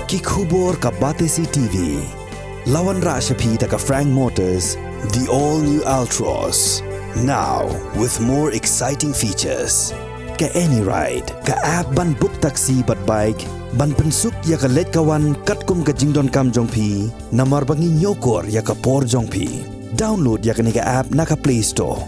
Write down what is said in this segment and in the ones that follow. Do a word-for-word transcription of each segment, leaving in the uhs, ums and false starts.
Ki khubor ka Batesi T V. La wanrah sha phi da ka Frank Motors, the all new Altroz. Now with more exciting features. Ka AnyRide, ka app ban book taxi bad bike, ban pynsuk ïa ka leit ka wan katkum ka jingdonkam jong phi, namar ba ngi ñiewkor ïa ka por jong phi. Download ïa kane ka app na ka Play Store.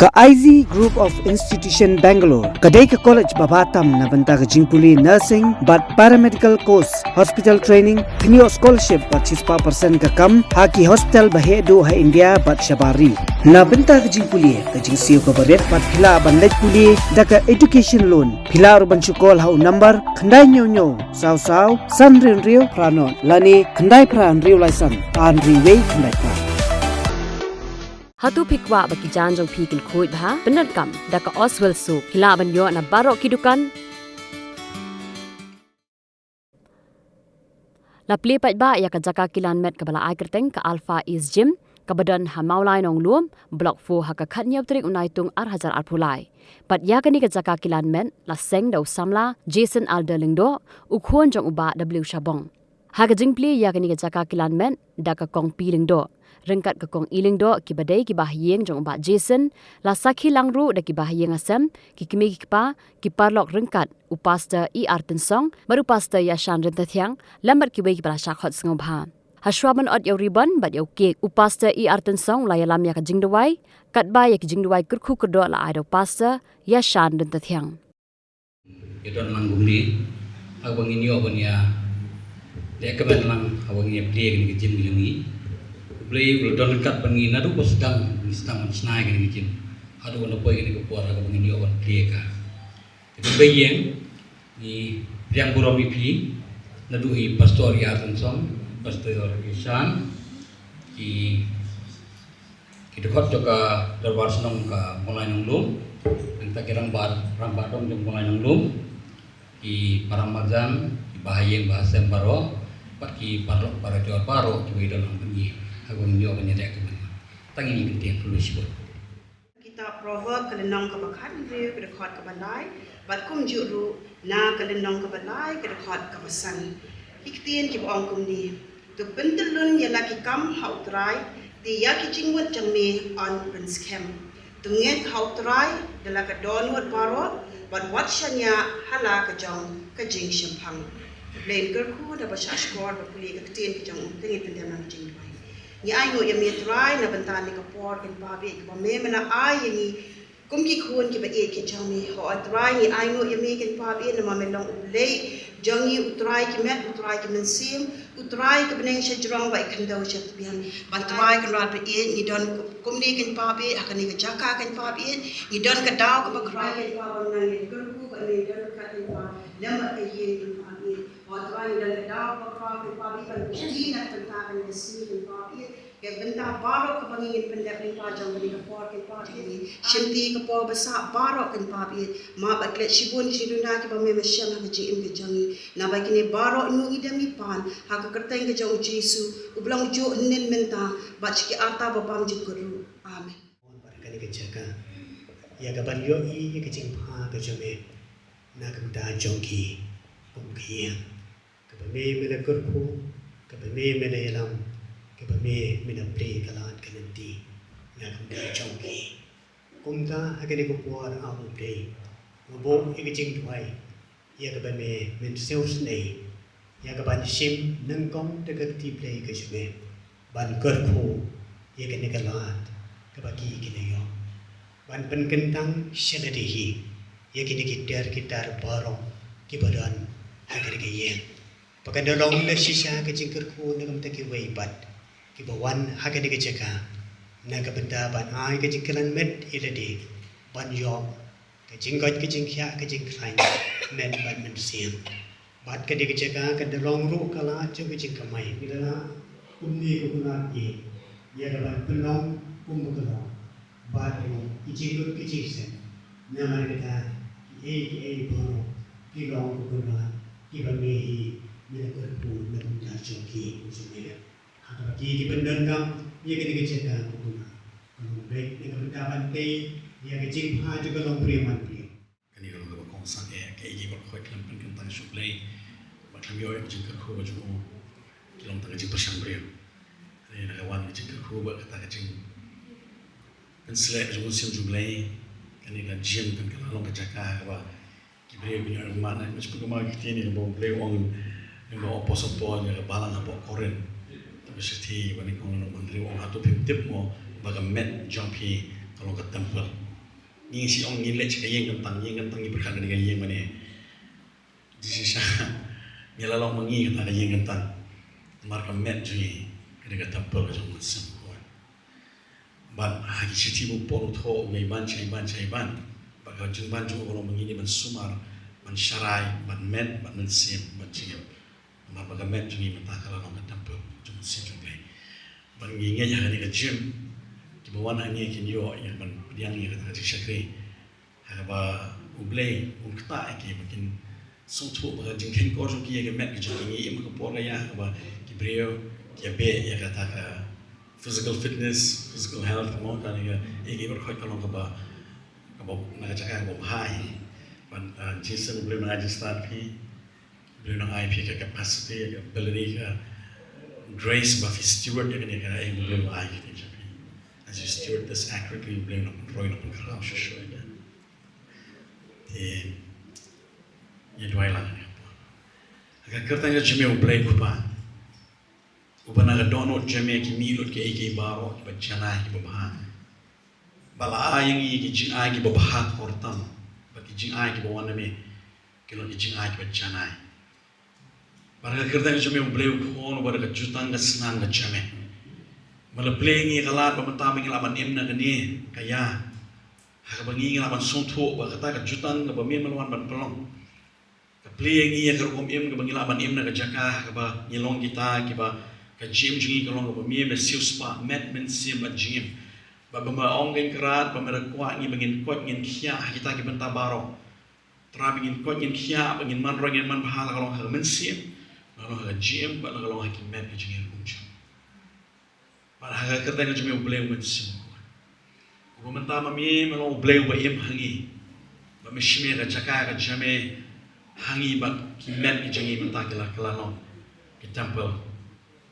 Ka I Z Group of Institution Bangalore ka dei ka college ba bha tam na bynta ka jingpule nursing bad paramedical course, hospital training, kynnoh scholarship bad shispah percent ka kam ha ki hospital ba heh duh ha India bad shabar ri. Na bynta ka jingpule, ka jingsiew kaba rit bad phi lah ban leit pule da ka education loan. Phi lah ruh ban shu call ha u number khyndai hynñiew hynñiew saw saw san hynriew hynriew phra nod lane khyndai phra hynriew lai san ar hynriew wei khyndai phra. Hato phi kwah ba ki jaiñ jong phi kin khuid bha? Pyndonkam da ka Oswell Soap. Phi lah ban ïoh na baroh ki dukan. La plie paidbah ïa ka jaka kilan met kaba la ai kyrteng ka Alpha East Gym, kaba don ha Mawlai Nonglum, Block four, ha ka khathynñiew tarik u Naitung ar hajar arphew lai. Bad ïa kane ka jaka kilan met la seng da u samla Jason Alder Lyngdoh, u khun jong u Bah W Shabong. Ha ka jingplie ïa kane ka jaka kilan met da ka Kong P Lyngdoh, ryngkat ka Kong E Lyngdoh, kiba dei ki bahaïing jong u Bah Jason, la sakhi lang ruh da ki bahaïing hasem, ki kmie ki kpa, ki paralok ryngkat u Pastor E R Tynsong bad u Pastor Yashan Ryntathiang, lem bad kiwei kiba la shah khot sngewbha. Hashwa ban ot ïa u ribbon bad ïa u cake, u Pastor E R Tynsong u la ïalam ïa ka jingduwai, katba ïa ki jingduwai kyrkhu kyrdoh la ai da u Pastor Yashan Ryntathiang. Ïa don lang kumne, haba ngin ïoh ban ïa leh kmen lang, haba ngin ïa plie kane ka jingim ka jong ngi. U Blei u la don ryngkat bad ngi naduh ba sdang, ngi sdang ban shna ïa kane ka jingim. Haduh ban da poi kane ka por haba ngin ïoh ban plie ka. Te kumba ïeng, ngi pdiang burom ïa phi, naduh i Pastor E R Tynsong, Pastor Yashan, ki Ki dkhot jong ka dorbar shnong ka Mawlai Nonglum, nangta ki rangbah, rangbah dong jong Mawlai Nonglum, ki para marjan, ki bahaïing bahasem baroh, bad ki paralok parajor baroh kiba ïadon lang bad ngi, ha kaba ngin ïoh ban ïaleh kmen. Tang ïa kine ki ktien, khublei shibun. Kitab Proverb ka lynnong kaba khathynriew ka dkhot kaba lai, bad kumjuh ruh na ka lynnong kaba lai ka dkhot kaba san. Ki ktien kiba ong kumne. To pyntyllun ïa la ki kam ha U Trai, te ïa ki jingmut jong me yn pynskhem. To ngeit ha U Trai da la ka dohnud baroh, bad wat shaniah ha la ka jong ka jingshemphang. Khublei kyrkhu da ba shah shkor ba pule ka ktien ka jong u, te ngin pyndem lang ka jingduwai. Ngi ainguh ïa me Trai na bynta kane ka por kynpab ïeit kaba me me la ai ïa ngi, kum ki khun kiba ïeit ki jong me. Ho Trai, ngi ainguh ïa me kynpab ïeit namar me long U Blei jong ngi, U Trai ki met, U Trai ki mynsiem, U Trai ka bneng sha jrong bad i khyndew sha tbian. Bad Trai Kynrad ba ïeit, ngi don kumne kynpab ïeit ha kane ka jaka kynpab ïeit, ngi don ka daw kaba khraw kynpab, ba nang ïa kyrkhu bad ngi don ka kynpab lem bad ka ïing kynpab ïeit. Ho Trai, ngi don ka daw kaba khraw kynpab ïeit ban kti na ka bynta kane ka sngi kynpab ïeit. Ka bynta baroh kaba ngi ngin pyndep lyngba jong kane ka por kynpab ïeit. Shimti ka por ba sah baroh kynpab ïeit. Map bad klet shibun ki jingduna kiba me me shem ha ka jingim ka jong ngi. Naba kine baroh ngi ngi dem ngi pan ha ka kyrteng ka jong U Jisu, uba long juh, hynnin, mynta bad sha ki arta ba bymjukut ruh. Amen. Bad kane ka jaka, ïa kaban ïohi ïa ka jingbha ka jong me na ka bynta jong ki kum ka ïing. Kaba me me la kyrkhu, kaba me me la ïalam, kaba me me la plie ka lad ka lynti na ka bynta jong ki. Kumta ha kane ka por, A U Blei, nga buh ïa ka jingduwai ïa kaba me men sngewsynei, ïa kaban shim nyngkong da ka kti Blei ka jong me ban kyrkhu ïa kane ka lad kaba ki ki la ïoh, ban pynkyntang sha lade hi ïa kine ki ter ki tar baroh kiba don ha kane ka ïing. Ba kan da long la shisha ka jingkyrkhu na ka bynta kiwei pat kiba wan ha kane ka jaka, na ka bynta ban ai ka jingkylla met ïa lade ban ïoh ka jingkoit ka jingkhiah ka jingkhlaiñ met bad mynsiem. Bad kane ka jaka kan da long ruh ka lad jong ka jingkamai. Ngi la lah kumne, ko Kynrad, ïa kaban pynlong kumba ka long, bad ruh ki jinglut ki jingsep. Namar kata, kiei kiei baroh ki long, ko Kynrad, kiba me hi me la kyrkhu na ka bynta jong ki, ko jong me. Ha kaba ki ki pyndonkam ïa kane ka jaka, ko Kynrad, ka long beit na ka bynta ban tei ïa ka jingbha jong ka longbriew manbriew. Kane ka long kaba kongsan eh, kaei kaba phi khlem pynkyntang sha U Blei, bad Ïoh ïa ka jingkyrkhu ka jong u ki long tang ka jingpyrshang briew. Hynrei na ka wan ka jingkyrkhu bad kata ka jingpynsleh ka jong u Mynsiem jong U Blei, kane ka gym kan ka la long ka jaka kaba ki briew ki ïoh ïa ka mad. Nga shu pynkup ïa ka ktien kaba U Blei u ong lyngba u Apostol Paul ïa ka balang hapoh Korinth. Kaba shithi ba nyngkong lynnong ba hynriew, u ong, hato phim tip mo ba ka met jong phi ka long ka templ. Ngi shu ong ngi leit sha ka ïing kyntang, ïing kyntang, ngi pyrkhat kane ka ïing mane. Jisu sha ngi la long ma ngi kata ka ïing kyntang. Namar ka met jong ngi kane ka templ ka jong u Mynsiem Bakhuid. Bad ha ki shithi ba u Paul u thoh, u ong ban shai ban shai ban. Bad ka jingban jong u ka long ma ngi ne ban sumar, ban sharai, ban met, ban mynsiem, ban jingim. Namar ba ka met jong ngi mynta ka la long ka templ jong u Mynsiem jong U Blei. Bad ngi ngeit ha kane ka gym, kiba wan hangne kin ïoh ïa ban pdiang ïa kata ka jingshakri. Haba U Blei un ktah ïa ki ba kin sngewthuh ba ka jingkheiñ kor jong ki ïa ka met ka jong ki. Ngi im ha ka por ka ïa kaba ki briew ki ïa beh ïa kata ka physical fitness, physical health, mo, kane ka ïa ki ba khot ka long kaba, kaba na ka jaka kaba bha hi. Ban, ah, Jason, U Blei un ai jingstad phi. Blei un ai phi ka capacity, ka ability, ka grace ba phi steward ïa kane ka, eh, Blei un ai ka, eh, as you steward this accurately, Blei un roi, un khraw shuh shuh ïa ka. Te ïa duwai lang ïa ka. Ha ka kyrteng ka jong me U Blei Kpa, uba na ka dohnud jong me ki mih lut kiei kiei baroh kiba janai kiba bha. Ba la ai ïa ngi ki jingai kiba bha kor tam, ba ki jingai kiba wan na me ki long ki jingai kiba janai. Bad ha ka kyrteng jong me U Blei U Khun, uba da ka jutang ka snam ka jong me, ba la plie ïa ngi ka lad ba mynta ba ngi lah ban im na kane ka ïa, ha kaba ngi ngi lah ban sngewthuh ba kata ka jutang kaba me me la wan ban pynlong ka plie ïa ngi ïa ka rukom im kaba ngi lah ban im na ka jaka ha kaba ngi long kita kiba, ka jingim jong ngi ka long kaba me me siewspah, met, mynsiem bad jingim. Bad ba me ong, Kynrad, ba me da kwah ïa ngi ba ngin koit ngin khiah ha kita ki bynta baroh. Trai, ba ngin koit ngin khiah, ba ngin man roi ngin man bha, la ka long ha ka mynsiem, la ka long ha ka jingim, bad la ka long ha ki met ka jingim kum jong. Bad ha ka kyrteng ka jong me U Blei U Mynsiem Bakhuid, uba mynta ma me me long U Blei uba im ha ngi, ba me shim ïa ka jaka ka jong me ha ngi, bad ki met ka jong ngi mynta ki la, ki la long ki templ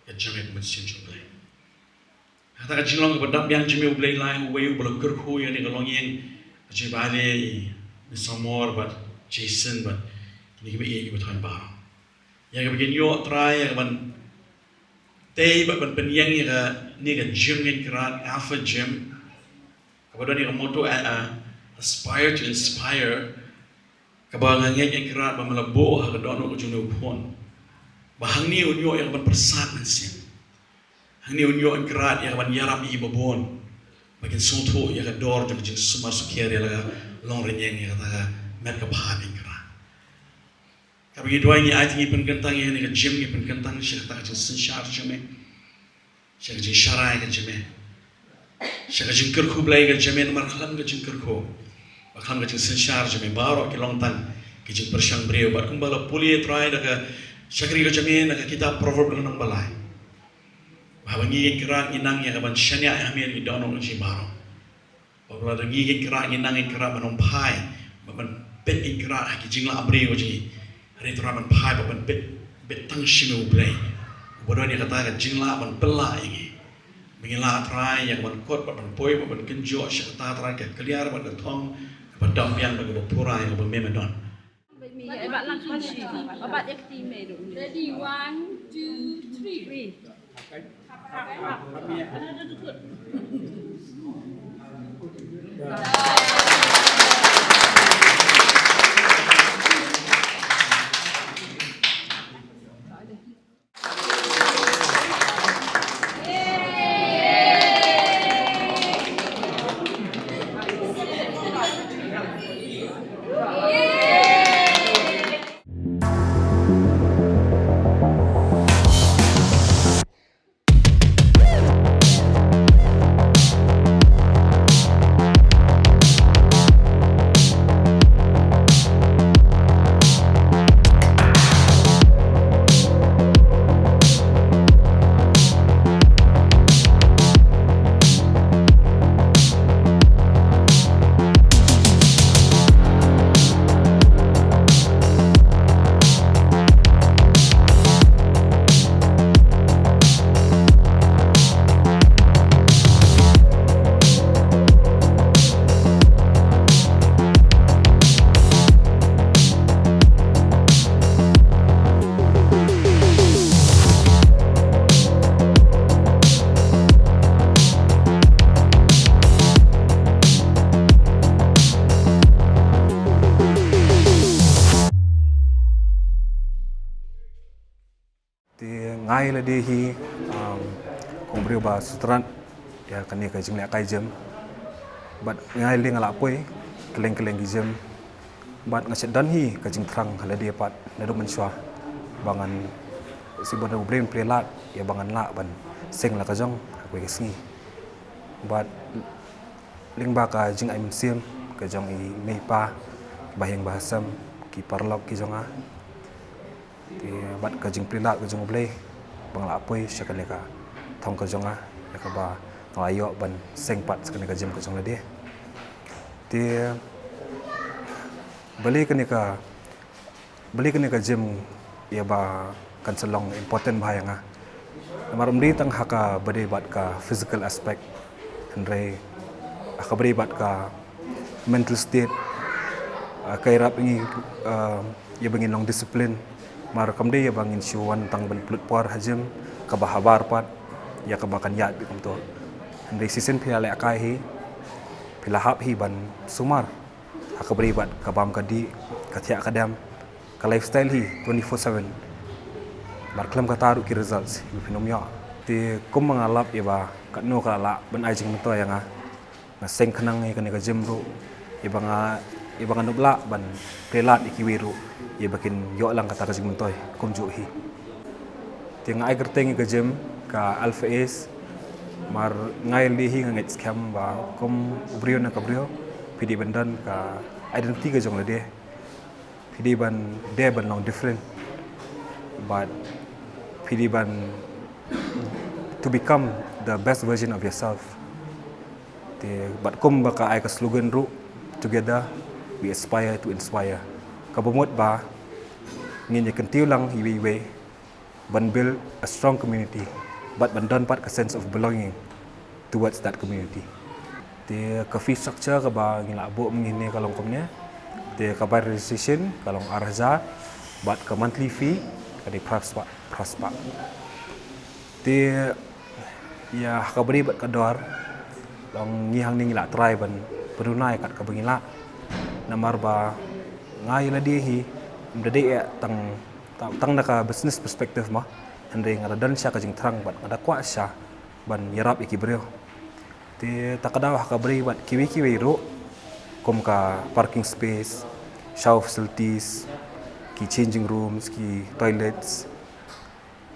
ka jong me, ka mynsiem jong U Blei. Kata ka jinglong kaba dap biang jong me U Blei, lai uwei uba la kyrkhu ïa kane ka longïing ka jong i Bah Ade, i Miss Samor bad Jason bad kine kiba ïeit kiba thoh baroh. Ïa kaba kin ïoh Trai ïa kaban tei bad ban pynïeng ïa kane ka gym, Kynrad, Alpha Gym, kaba don ïa ka motto, a, a, aspire to inspire. Kaba nga ngeit, Kynrad, ba me la buh ha ka dohnud ka jong me U Khun, ba hangne un ïoh ïa kaban pyrsad mynsiem. Hangne un ïoh, Kynrad, ïa kaban ïarap ïa kiba bun ba kin sngewthuh ïa ka dor jong ka jingsumar sukher ïa la ka longrynïeng, ïa kata ka met ka phad, Kynrad. Kaba ngi duwai, ngi ai te ngi pynkyntang ïa kane ka gym, ngi pynkyntang sha kata ka jingsynshar jong me, sha ka jingsharai ka jong me, sha ka jingkyrkhu Blei ka jong me, namar khlem ka jingkyrkhu bad khlem ka jingsynshar jong me, baroh ki long tang ki jingpyrshang briew. Bad kumba la pule, Trai, da ka shakri ka jong me na ka kitab Proverb lynnong ba lai, ba haba ngi, Kynrad, ngi nang ïa kaban shaniah ha me, ngi dohnud na jong baroh. Ba lada ngi, Kynrad, ngi nang, Kynrad, ban ym phai bad ban peit, Kynrad, ha ki jinglah briew jong ngi, hynrei Trai, ban phai bad ban peit, peit tang sha me U Blei, uba don ïa kata ka jinglah ban pynlah ïa ngi, ba ngin lah, Trai, ïa kaban kut bad ban poi bad ban kynjoh sha kata, Trai, ka kliar bad ka thong kaba dap biang bad kaba pura ïa kaba me me don. Ready, one, two, three. Te nga ïa lade hi, um, kum u briew ba sngewtynnat ïa kane ka jinglehkai gym. Bad nga ïa lade nga la poi kylleng kylleng ki gym. Bad nga shait don hi ka jingthrang ha lade pat naduh mynshuwa ba ngan, shu ba U Blei un plie lad ïa ba ngan lah ban seng la ka jong ha kawei ka sngi. Bad lyngba ka jingai mynsiem ka jong i mei i pa, ki bahaïing bahasem, ki paralok ki jong nga, te bad ka jingplie lad ka jong U Blei ba nga la poi sha kane ka thong ka jong nga, ïa kaba nga la ïoh ban seng pat sha kane ka gym ka jong lade. Te balei kane ka, balei kane ka gym ïa ba kan sa long important bha ïa nga? Namar ym dei tang ha kaba dei bad ka physical aspect, hynrei ha kaba dei bad ka mental state, ah, ka ïarap ïa ngi, ah, ïa ba ngin long discipline. Namar kam dei ïa ba ngin shu wan tang ban pynlut por ha gym kaba habar pat ïa kaba kan ïaid beit kumto. Hynrei shisien phi la lehkai hi, phi la hap hi ban sumar ha kaba dei bad ka bam ka dih, ka thiah ka dem, ka lifestyle hi twenty-four seven. Namar khlem kata ruh ki results hi phin ym ïoh. Te kum ba nga lap ïa ba katno ka la lah ban ai jingmyntoi ïa nga, nga seng khnang ïa kane ka gym ruh ïa ba nga, ïa ba ngan ym lah ban plie lad ïa kiwei ruh ïa ba kin ïoh lang kata ka jingmyntoi kumjuh hi. Te nga ai kyrteng ïa ka gym ka Alpha Ace. Namar nga ïa lade hi nga ngeit skhem ba kum u briew na ka briew, phi dei ban don ka identity ka jong lade. Phi dei ban, dei ban long different. But phi dei ban to become the best version of yourself. Te bad kum ba ka ai ka slogan ruh, "Together we aspire to inspire." Kaba mut ba ngin ïa kyntiew lang iwei iwei ban build a strong community, bad ban don pat ka sense of belonging towards that community. Te ka fee structure kaba ngi la buh mynne ka long kumne. Te ka bai registration ka long ar hajar, bad ka monthly fee ka dei phra spah, phra spah. Te ïa ha kaba dei bad ka dor, long ngi hangne ngi la try ban pynruna ïa kat kaba ngi lah. Namar ba nga ïa lade hi, ym da dei ïa tang, tang, tang na ka business perspective mo, hynrei nga da don sha ka jingthrang bad nga da kwah sha ban ïarap ïa ki briew. Te ta ka daw ha kaba dei bad kiwei kiwei ruh, kum ka parking space, shower facilities, ki changing rooms, ki toilets,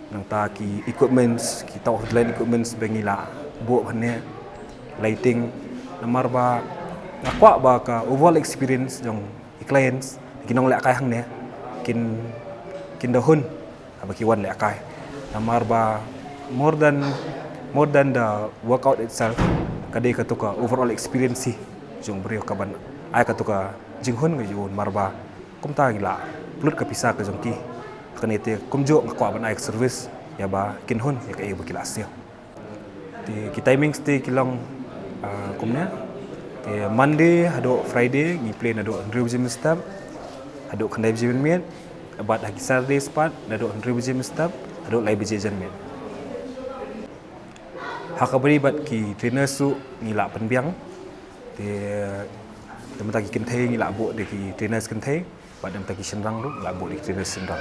nangta ki equipments, ki top of the line equipments ba ngi la buh hangne, lighting. Namar ba nga kwah ba ka overall experience jong ki clients, ki nonglehkai hangne, kin, kin da hun haba ki wan lehkai. Namar ba more than, more than the workout itself, ka dei kato ka overall experience hi jong u briew kaban ai kato ka jinghun ka jong u, namar ba kumta ngi la pynlut ka pisa ka jong ki. Kane te kumjuh nga kwah ban ai ka service ïa ba kin hun ïa kaei ba ki la siew. Te ki timings te ki long, ah, kumne. Te Monday haduh Friday ngi plie naduh hynriew baje mynstep haduh khyndai baje mynmiet. Bad ha ki Saturdays pat naduh hynriew baje mynstep haduh lai baje janmiet. Ha kaba dei bad ki trainers ruh ngi la pynbiang. Te, te mynta ki kynthei ngi la buh da ki trainers kynthei, bad mynta ki shynrang ruh ngi la buh da ki trainers shynrang.